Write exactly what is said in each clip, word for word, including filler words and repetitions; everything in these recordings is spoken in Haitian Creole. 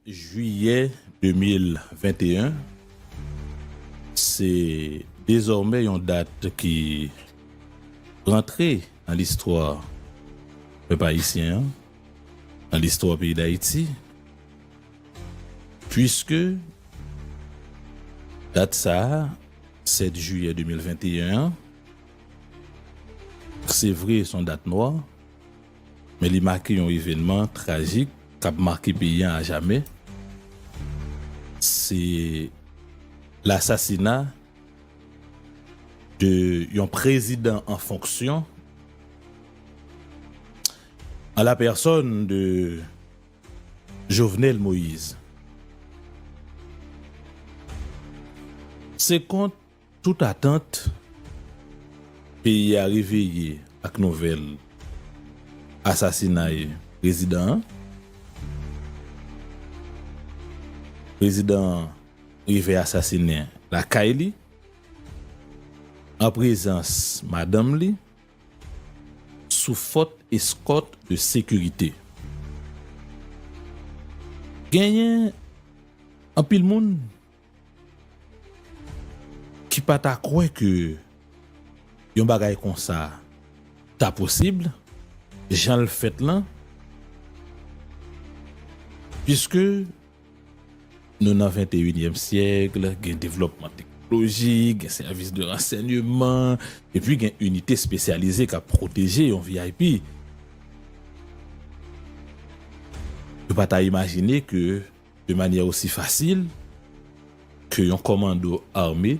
Jiyè de mil venteyen, se dezòmè yon dat ki rantre nan listwa pèp ayisyen an, nan listwa peyi Dayiti, puiske dat sa a, sèt jiyè de mil venteyen an, se vre, se yon dat nwa, men li make yon evènman trajik k ap make peyi an ajamè. Se lasasina de yon prezidan an fonksyon, an la pèsòn de Jovenel Moïse. Se kont tout atant, peyi a reveye ak nouvèl asasinay prezidan an. Prezidan an rive asasinen lakay li, an prezans madanm li, sou fòt eskòt de sekirite. Genyen anpil moun ki pa ta kwè ke yon bagay konsa ta posib, jan l fèt lan, piske nou nan venteyinyèm syèk, gen devlòpman teknolojik, gen sèvis de ransèyman, epi gen inite espesyalize k ap pwoteje yon V I P. Yo pa ta imajine ke de manyè osi fasil ke yon kòmando ame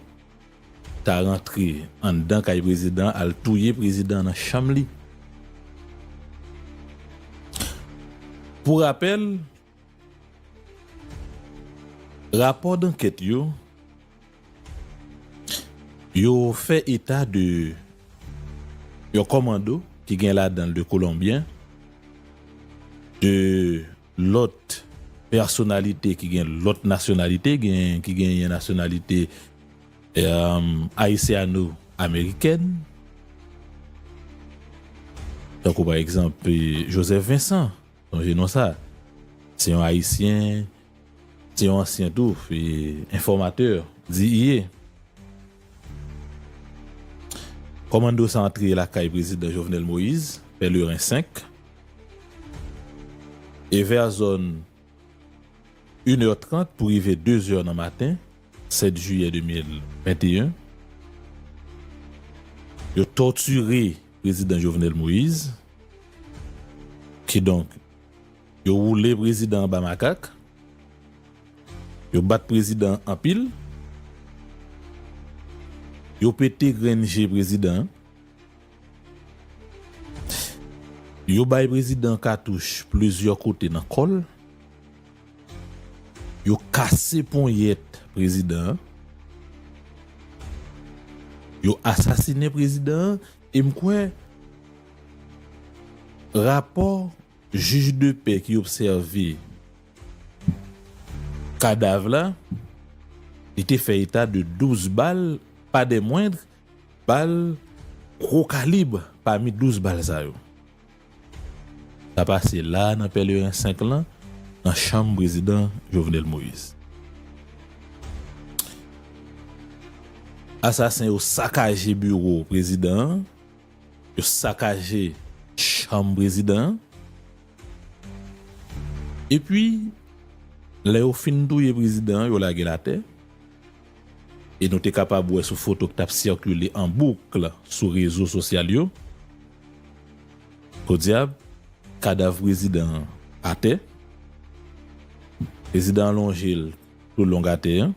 ta rantre anndan kay prezidan, al touye prezidan nan chanm li. Pou rapèl, rapò dankèt yo, yo fè eta de yon kòmando ki gen ladan l de Kolonbyen, de lòt pèsonalite ki gen lòt nasyonalite, gen, ki genyen nasyonalite, em, ayisyano-amerikèn, tankou pa egzanp, eh, Joseph Vincent, sonje non sa. Se yon Ayisyen, se yon ansyen tou, e enfòmatè, D E A. Kòmando sa antre lakay prezidan Jovenel Moïse, Pèleren senk, e vè zòn inè trant pou rive dezè nan maten, sèt jiyè de mil venteyen, yo tòtire prezidan Jovenel Moïse. Kidonk, yo woule prezidan anba makak, yo bat prezidan an anpil, yo pete grenn je prezidan an, yo bay prezidan an katouch plizyè kote nan kò l, yo kase ponyèt prezidan an, yo asasinen prezidan an, e m kwè rapò jij de pè ki obsève kadav la, li te fè eta de douz bal, pa dè mwendr, bal gwo kalib pami douz bal sa yo. Sa pase la nan Pèleren senk lan, nan chanm prezidan Jovenel Moïse. Asasen yo sakaje biwo prezidan an, yo sakaje chanm prezidan an. Epi, lè yo fin touye prezidan an, yo lage l atè. E nou te kapab wè sou foto k t ap sikile an bouk sou rezo sosyal yo, podyab, kadav prezidan an atè. Prezidan an lonje l tou long atè an.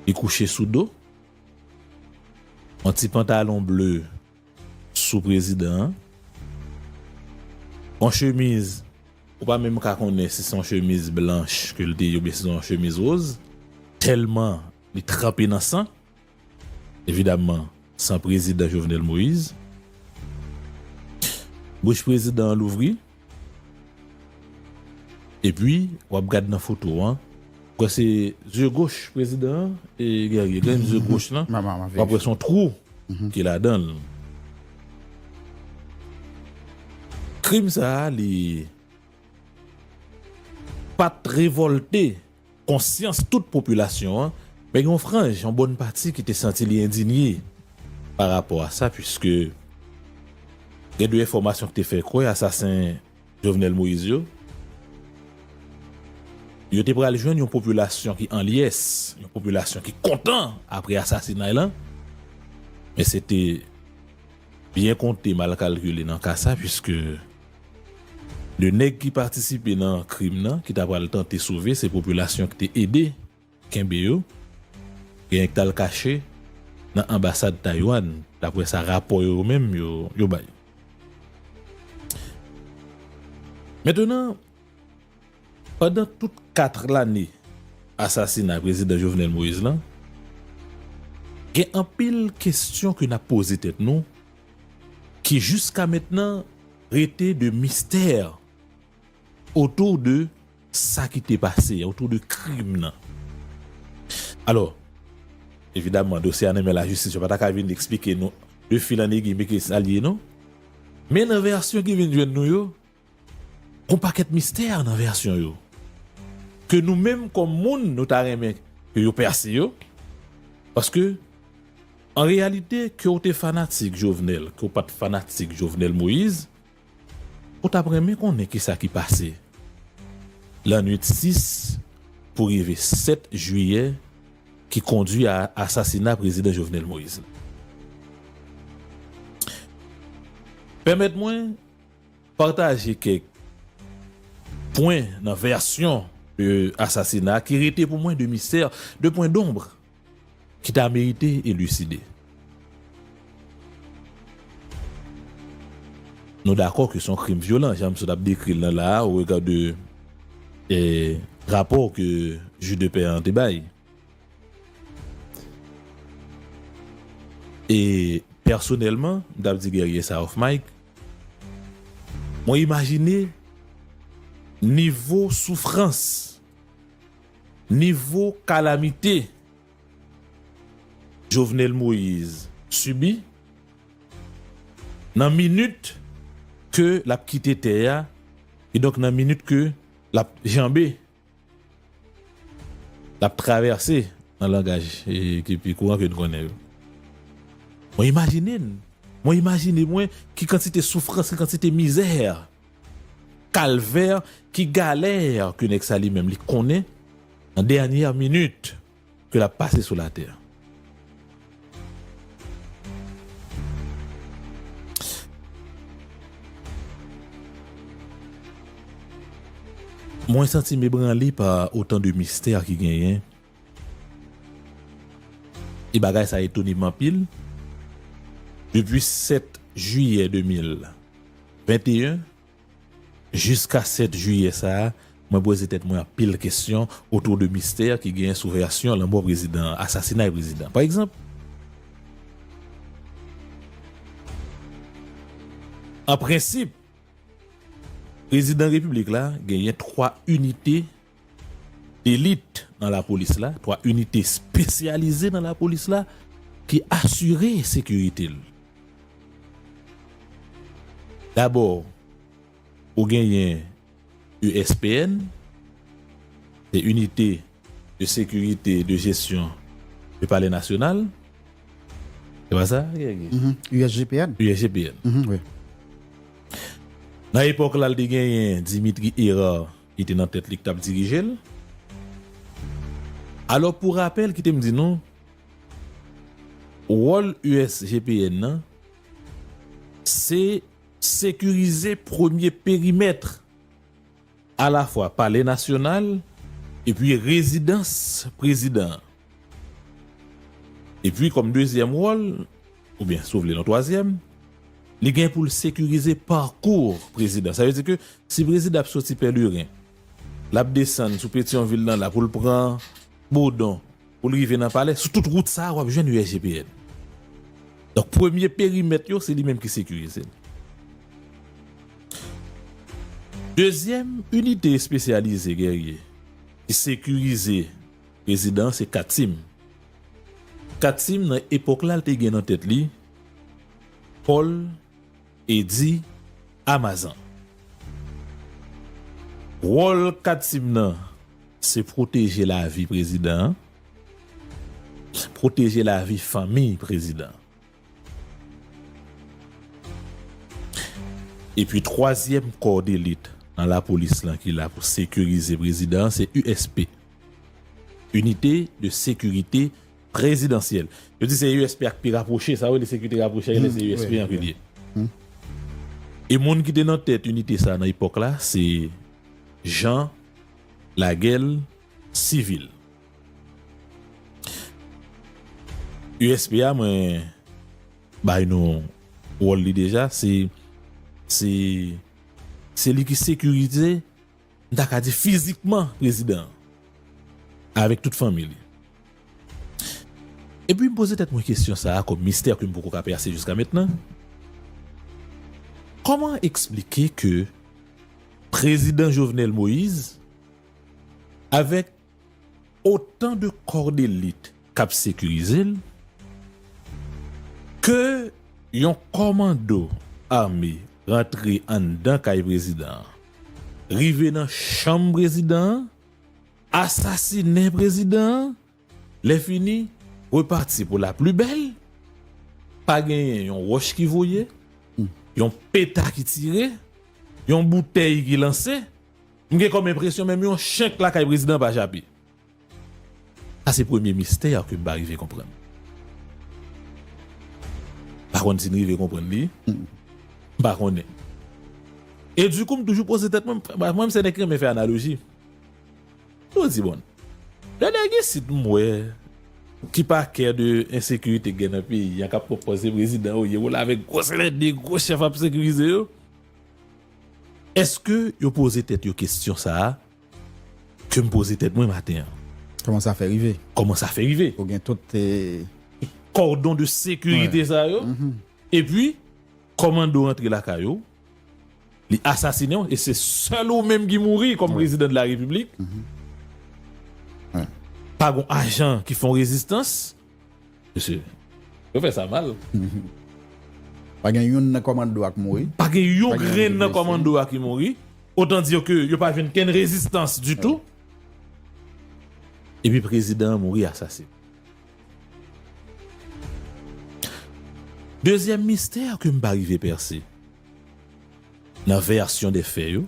Li kouche sou do. Yon ti pantalon ble sou prezidan an. Yon chemiz, ou pa menm ka konnen si se yon chemiz blanch ke l te ye oubyen si se yon chemiz woz. Tèlman li tranpe nan san. Evidamman, san prezidan Jovenel Moïse. Bouch prezidan an louvri. Epi, w ap gad nan foto an. Kwè se zye goch prezidan an, e Guerrier, grenn zye goch lan, w ap wè se yon twou ki ladan l. Krim sa a, li, pa t revòlte konsyans tout popilasyon an, men gen yon franj, yon bòn pati ki te santi li endinye pa rapò a sa, piske gen de enfòmasyon ki te fè kwè asasen Jovenel Moïse yo, yo te pral jwenn yon popilasyon ki an lyès, yon popilasyon ki kontan apre asasinay lan, men se te byen konte, mal kalkile nan ka sa, piske de nèg ki patisipe nan krim nan, ki ta pral tante sove, se popilasyon ki te ede kenbe yo, genyen ki t al kache nan anbasad Taiwan, daprè sa rapò yo menm yo, yo bay. Mentnan, pandan tout kat lane asasina prezidan Jovenel Moïse lan, gen anpil kesyon ke n ap poze tèt nou ki jiska mentnan rete de mistè otou de sa ki te pase, otou de krim nan. Alò, evidaman, dosye a nan men lajistis, yo pa ta ka vin eksplike nou de fil an egui men ki sa l ye, non. Men nan vèsyon ki vin jwenn nou yo, gon pakèt mistè nan vèsyon yo. Ke nou menm kòm moun, nou ta renmen ke yo pèse yo. Paske, an reyalite, ke w te fanatik Jovenel, ke w pa t fanatik Jovenel Moïse, ou t ap renmen konnen kisa ki pase lannwit sis pou rive sèt jiyè ki kondui a asasina prezidan Jovenel Moïse. Pèmèt mwen pataje kèk pwen nan vèsyon de asasina ki rete pou mwen de mistè, de pwen donb ki ta merite eliside. Nou dakò ke se yon krim vyolan, jan m sot ap dekri l lan la a, o rega de, eh, rapò ke jij de pè an te bay. E pèsonèlman, m t ap di Guerrier sa off mic, mwen imajine nivo soufrans, nivo kalamite Jovenel Moïse sibi nan minit ke l ap kite tè a, e donk nan minit ke l ap janbe, l ap travèse nan langaj, e, ki pi kouran ke n konnen yo. Mwen imajine n, mwen imajine mwen ki kantite soufrans, ki kantite mizè, kalvè, ki galè ke nèg sa li menm li konnen nan dènyè minit ke l ap pase sou latè. Mwen santi m ebranle pa otan de mistè ki genyen. E bagay sa etone m anpil. Depi sèt jiyè de mil venteyen, jiska sèt jiyè sa a, mwen poze tèt mwen anpil kesyon otou de mistè ki genyen sou vèsyon lanmò prezidan an, asasinay prezidan an. Pa egzanp, an prensip, prezidan repiblik la genyen twa inite delit nan lapolis la, twa inite espesyalize nan lapolis la ki asire sekirite l. Dabò, ou genyen U S P N, se Unité de Sécurité de Gestion du Palais National. Se pa sa, Guerrier? Mhm. U S G P N. U S G P N. Mhm, wi. Nan epòk la, l te genyen Dimitri Hérard ki te nan tèt li, ki t ap dirije l. Alò, pou rapèl, kite m di nou, wòl U S G P N nan, se sekirize premye perimèt alafwa Palè Nasyonal epi rezidans prezidan an. Epi, kòm dezyèm wòl, oubyen, si w vle, yon twazyèm, li gen pou l sekirize pakou prezidan. Sa vle di ke si prezidan ap soti Pèleren, l ap desann sou Petyonvil nan la pou l pran Bodon, pou l rive nan palè, sou tout wout sa a, w ap jwenn U S G P N. Donk, premye perimèt yo, se li menm ki sekirize l. Dezyèm inite espesyalize, Guerrier, ki sekirize prezidan an, se Katim. Katim, nan epòk la, l te gen nan tèt li Paul Eddy Amazan. Wòl kat tim nan, se pwoteje lavi prezidan an, pwoteje lavi fanmi prezidan an. Epi twazyèm kò delit nan lapolis lan ki la pou sekirize prezidan an, se U S P, Unité de Sécurité Présidentielle. Yo di se U S P a k pi rapwoche, sa yo rele sekirite rapwoche a, se U S P an ke l ye. E moun ki te nan tèt inite sa nan epòk la, se Jean Laguel Civil. U S P a, mwen bay nou wòl li deja, se, se, se li ki sekirize, m ta ka di fizikman prezidan an, avèk tout fanmi li. Epi m poze tèt mwen kesyon sa a kòm mistè ke m poko ka pèse jiska mentnan. Kòman eksplike ke prezidan Jovenel Moïse, avèk otan de kò delit k ap sekirize l, ke yon kòmando ame rantre anndan kay prezidan an, rive nan chanm prezidan an, asasinen prezidan an, lè fini, repati pou la pli bèl, pa genyen yon wòch ki voye, yon peta ki tire, yon boutèy ki lanse. M gen kòm enpresyon menm yon chen k lakay prezidan pa jape. Sa se premye mistè ke m pa rive konprann. Pa konn si n rive konprann li. M pa konnen. E dikou, m toujou poze tèt mwen, mwen, mwen, se nèg ki renmen fè analoji. Yo di, bon, lè nèg isit m wè ki pakè de ensekirite k gen nan peyi a, k ap pran pòz se prezidan yo ye, ou la avèk gwo selète de gwo chèf ap sekirize yo. Èske yo poze tèt yo kesyon sa a ke m poze tèt mwen maten an? Kòman sa fè rive? Kòman sa fè rive? Ou gen tout, eh, kòdon de sekirite sa yo. Epi, kòmando rantre lakay ou, li asasinen w, e se sèl ou menm ki mouri kòm prezidan de la repiblik. Pa gon ajan ki fè w rezistans. Mesye, yo fè sa mal. Pa gen youn nan kòmando a k mouri. Pa gen yon grenn nan kòmando a ki mouri. Otan di ke yo pa jwenn kenn rezistans ditou. Epi prezidan an mouri asasen. Dezyèm mistè ke m pa rive pèse nan vèsyon de fè yo,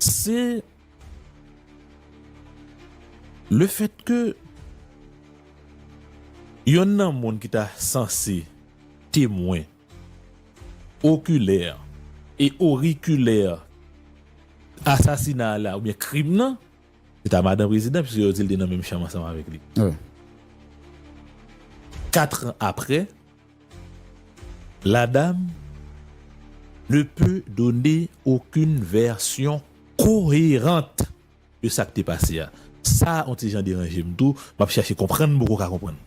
se le fèt ke yonn nan moun ki ta sanse temwen okilè e orikilè asasina la oubyen krim nan, se ta madan prezidan, piske yo di l te nan menm chanm ansanm avèk li. Wi. Quatre ans après, la dame ne peut donner aucune version cohérente de sa k te pase a. Sa yon ti jan deranje m tou, m ap chèche konprann, m poko ka konprann.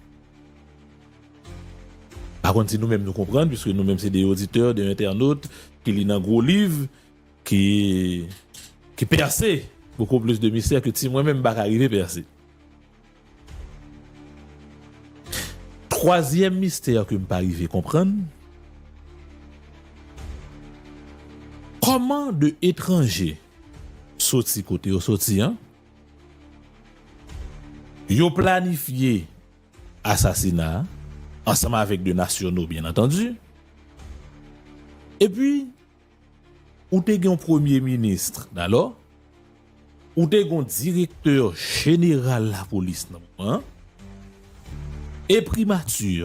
Pa konn si nou menm nou konprann, piske nou menm se de oditè, de entènot, ki li nan gwo liv, ki, ki pèse beaucoup plus de mystères que ti mwen menm m pa ka rive pèse. Twazyèm mistè ke m pa rive konprann, kòman de etranje soti kote yo soti an, yo planifye asasina a, ansanm avèk de nasyonal, byen antandi. Epi, ou te gen yon premye minis, dalò, ou te gen yon direktè jeneral lapolis nan moman an, e primati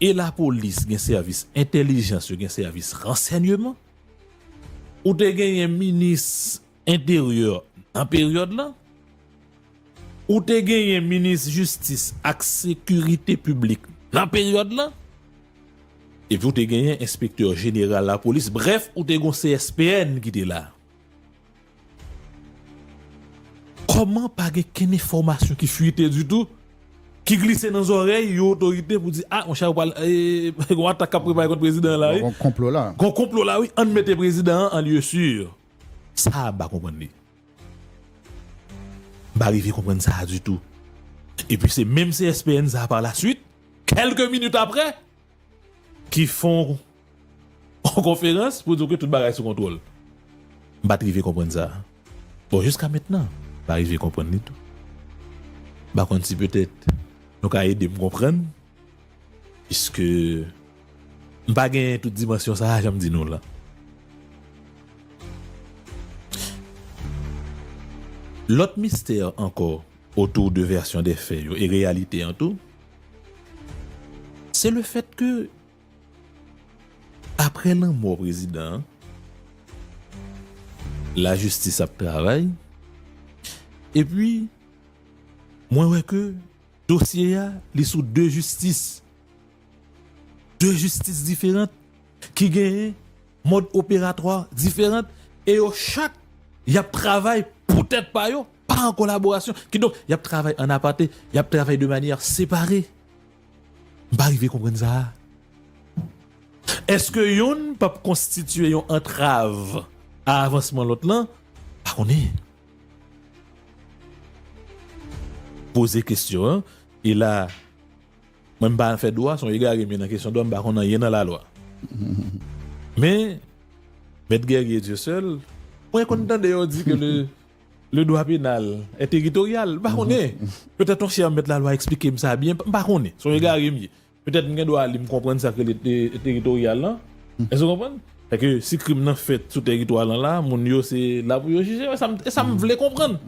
e lapolis gen sèvis entèlijans, yo gen sèvis ransèyman, ou te genyen minis enteryè nan peryòd lan, ou te genyen minis jistis ak sekirite piblik nan peryòd lan, epi ou te genyen enspektè jeneral lapolis, brèf, ou te gen yon C S P N ki te la. Kòman pa gen kenn enfòmasyon ki fwite ditou, ki glise nan zòrèy yon otorite pou di, a, monchè, ou pral, e, gon atak k ap prepare kont prezidan an la, wi. Gon konplo la. Gon konplo la, wi. Ann mete prezidan an an lye si. Sa a, m pa konprann li. M pa rive konprann sa a ditou. Epi se menm C S P N sa a, pa la swit, kèlke minit aprè, ki fè yon konferans pou di ke tout bagay sou kontwòl. M pa t rive konprann sa. Bon, jiska mentnan, m pa rive konprann li tou. M pa konn si petèt nou ka ede m konprann, piske m pa gen tout dimansyon sa a, jan m di nou la. Lòt mistè ankò otou de vèsyon de fè yo e reyalite an tou, se le fèt ke aprè lanmò prezidan an, lajistis ap travay, epi mwen wè ke dosye a, li sou de jistis. De jistis diferan ki genyen mòd operatwa diferan e yo chak y ap travay pou tèt pa yo, pa an kolaborasyon. Kidonk, y ap travay an apate, y ap travay de manyè separe. M pa rive konprann sa a. Èske youn p ap konstitye yon antrav a avansman lòt lan? Pa konnen. Poze kesyon an, e la, mwen m pa fè dwa, se yon egare m ye nan kesyon dwa, m pa konn anyen nan lalwa. Men, Mèt Guerrier Dieuseul, mwen konn tande yo di ke le, le droit pénal est territorial. M pa konnen. Petèt yon chè mèt lalwa eksplike m sa byen, m pa konnen. Se yon egare m ye. Petèt m gen dwa li, m konprann sa k rele te-, teritoryal lan. Èske w konprann? Sèke si krim nan fèt sou teritwa lan la, moun yo se la pou yo jije. E sa m, e sa m vle konprann.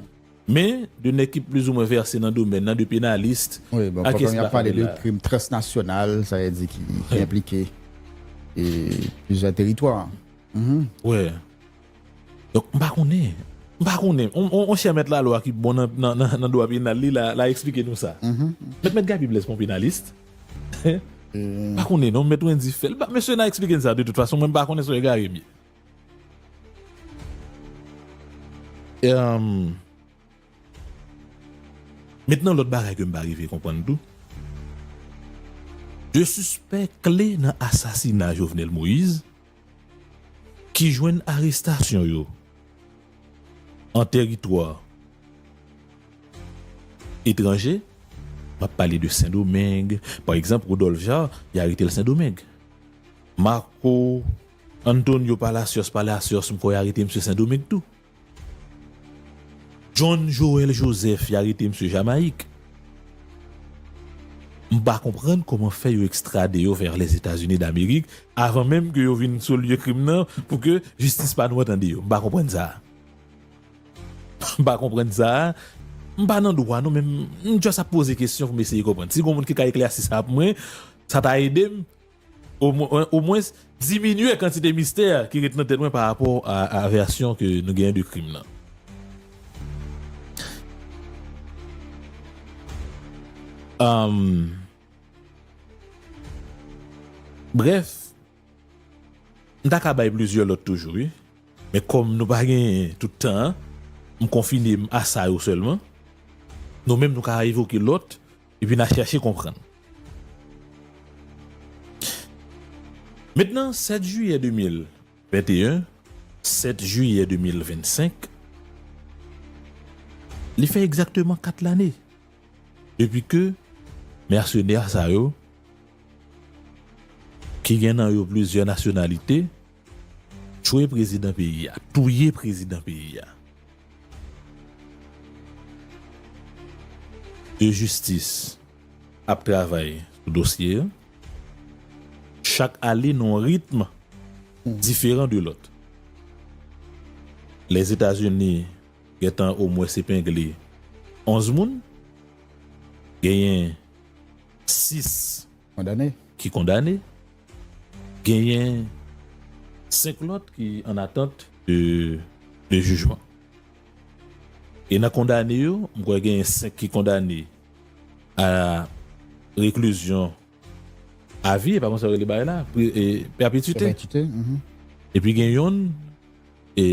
Men, de nèg ki plizoumwen vèse nan domèn nan, de penalis, wi, bon, ak kòm y ap pale de krim transnasyonal, sa vle di ki, ki enplike e plizyè teritwa. Mhm. Wè. Donk, m pa konnen. M pa konnen. On, on, on chè mèt lalwa ki bon nan, nan, nan, nan dwa penal li la, la eksplike nou sa. Mhm. Mèt, mèt Gaby Blaise pa yon penalis. M pa konnen non, mèt Wendy Phèl. Ba, mesye nan eksplike n sa de tout fason, mwen m pa konnen se yon egare m ye. Em, mentnan lòt bagay ke m pa rive konprann tou. De sispè kle nan asasina Jovenel Moïse ki jwenn arestasyon yo an teritwa etranje, m ap pale de Sendomeng. Pa egzanp, Rodolphe Jaar, y arete l Sendomeng. Marco Antonio Palacios, Palacios, m kwè y arete misye Sendomeng tou. John Joël Joseph, y arete misye Jamayik. M pa konprann kòman fè yo ekstrade yo vè Lèzetazini Damerik avan menm ke yo vin sou lye krim nan pou ke jistis pa nou an tande yo. M pa konprann sa. M pa konprann sa. M pa nan dwa non, men m, m just ap poze kesyon pou m eseye konprann. Si gon moun ki ka eklèsi sa pou mwen, sa ta ede m omwen, omwens diminye kantite mistè ki ret nan tèt mwen pa rapò a, a vèsyon ke nou genyen de krim nan. Am, brèf, m ta ka bay plizyè lòt toujou, wi. Men kòm nou pa gen tout tan an, m konfine m a sa yo sèlman. Nou menm, nou ka evoke lòt, epi n a chèche konprann. Mentnan, sèt jiyè de mil venteyen, sèt jiyè de mil vennsenk, li fè egzakteman kat lane depi ke mèsenè sa yo, ki gen nan yo plizyè nasyonalite, tchwe prezidan peyi a, touye prezidan peyi a. De jistis ap travay sou dosye a. Chak ale nan yon ritm diferan de lòt. Lèzetazini gentan omwens epengle onz moun, genyen sis kondane, ki kondane, genyen senk lòt ki an atant de, de jijman. E nan kondane yo, m kwè genyen senk ki kondane a reklizyon a vi, e pa konsa yo rele bagay la, pri-, e, pèpetite. Pèpetite, mhm. Epi gen yonn e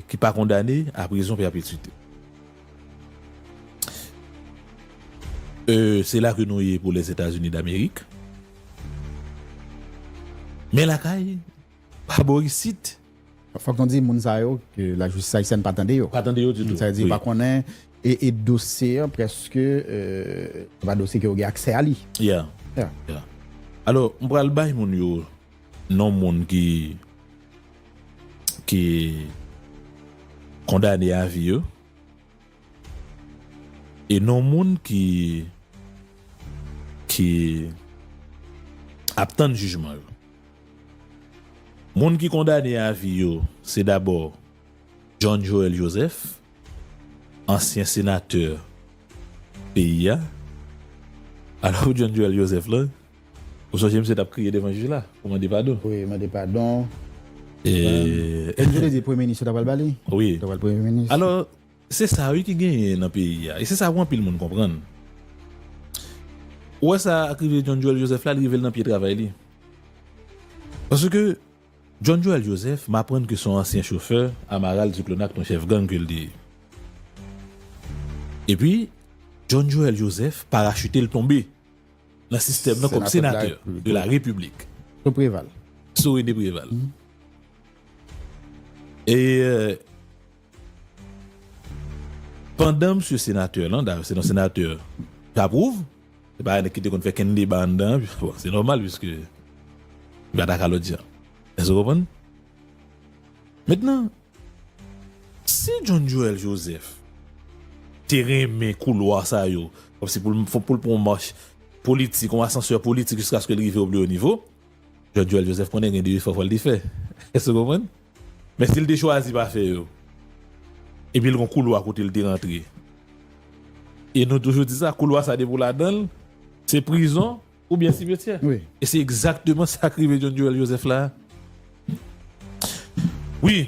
ki pa kondane a prizon pèpetite. E, se la ke nou ye pou Lèzetazini Damerik. Men lakay, pa bò isit. Fòk nou di moun sa yo ke lajistis ayisyèn pa tande yo. Pa tande yo ditou. Sa vle di pa konnen e, e dosye an prèske, e, se pa dosye ke yo gen aksè a li. Yeah. Yeah. Yeah. Alò, m pral bay moun yo non moun ki, ki, kondane a vi yo, e non moun ki, ki ap tann jijman yo. Moun ki kondane a vi yo, se dabò John Joël Joseph, ansyen senatè peyi a. Alò, pou John Joël Joseph la, ou sonje misye t ap kriye devan jij la pou mande padon? Wi, mande padon. E, e m te di premye minis yo ta pral ba li? Wi. Ta pral premye minis. Alò, se sa wi ki genyen nan peyi a. E se sa pou anpil moun konprann. Ou wè sa k rive John Joël Joseph la, li rive l nan pye travay li. Paske John Joël Joseph, m aprann ke se yon ansyen chofè Amaral Diklonak, yon chèf gang ke l te ye. Epi, John Joël Joseph parachite l tonbe nan sistèm nan kòm senatè de la Repiblik. Sou Preval. Sou René Préval. E, euh, pandan misye senatè lan, dayè se yon senatè k apwouve, se pa nèg ki te konn fè kenn deba anndan, bon, se nòmal piske li pa ta ka lòt jan. Èske w konprann? Mentnan, si John Joël Joseph te renmen koulwa sa yo, kòmsi pou l, pou l pran yon mach politik, yon asansè politik jiskaske l rive o pli wo nivo, John Joël Joseph konnen gen de efò fò l te fè. Èske w konprann? Men si l te chwazi pa fè yo, epi l gon koulwa kote l te rantre, e nou toujou di sa, koulwa sa depi w ladan l, se prizon oubyen simetyè. Wi. E se egzakteman sa k rive John Joël Joseph la. Wi.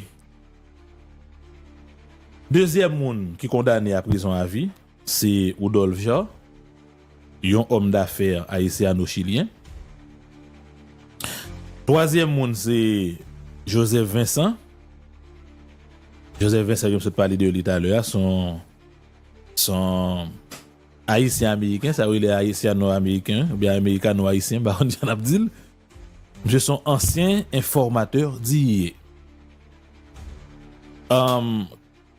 Dezyèm moun ki kondane a prizon a vi, se Rudolphe Jaar, yon òm dafè ayisyano-chilyen. Twazyèm moun se Joseph Vincent. Joseph Vincent, ke m sot pale de li talè a, se yon, se yon Ayisyen Ameriken, sa yo rele Ayisyano Ameriken, oubyen Amerikano Ayisyen, m pa konn jan n ap di l. Misye se yon ansyen enfòmatè D E A. Anm,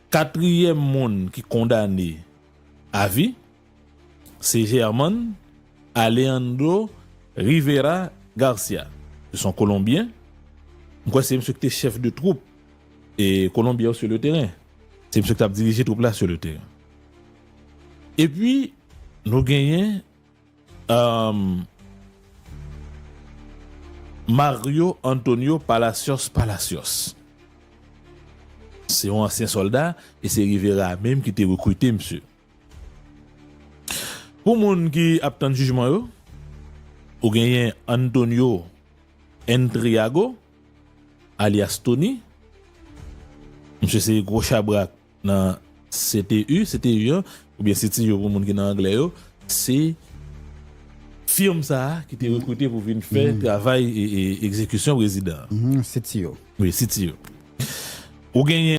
katriyèm moun ki kondane a vi, se German Alejandro Rivera Garcia. Se yon Kolonbyen. M kwè se misye ki te chèf de twoup e Kolonbyen yo sou le teren. Se misye ki t ap dirije twoup la sou le teren. Epi, nou genyen, um, Mario Antonio Palacios Palacios. Se yon ansyen sòlda e se Rivera menm ki te rekrite misye. Pou moun ki ap tann jijman yo, ou genyen Antonio Entriago, alyas Tony. Misye se gwo chabrak nan C T U, C T U an, oubyen C T U pou moun ki nan anglè yo, se firm sa a ki te rekrite pou vin fè travay e, e egzekisyon prezidan an. Mhm, C T U. Wi, C T U. Ou genyen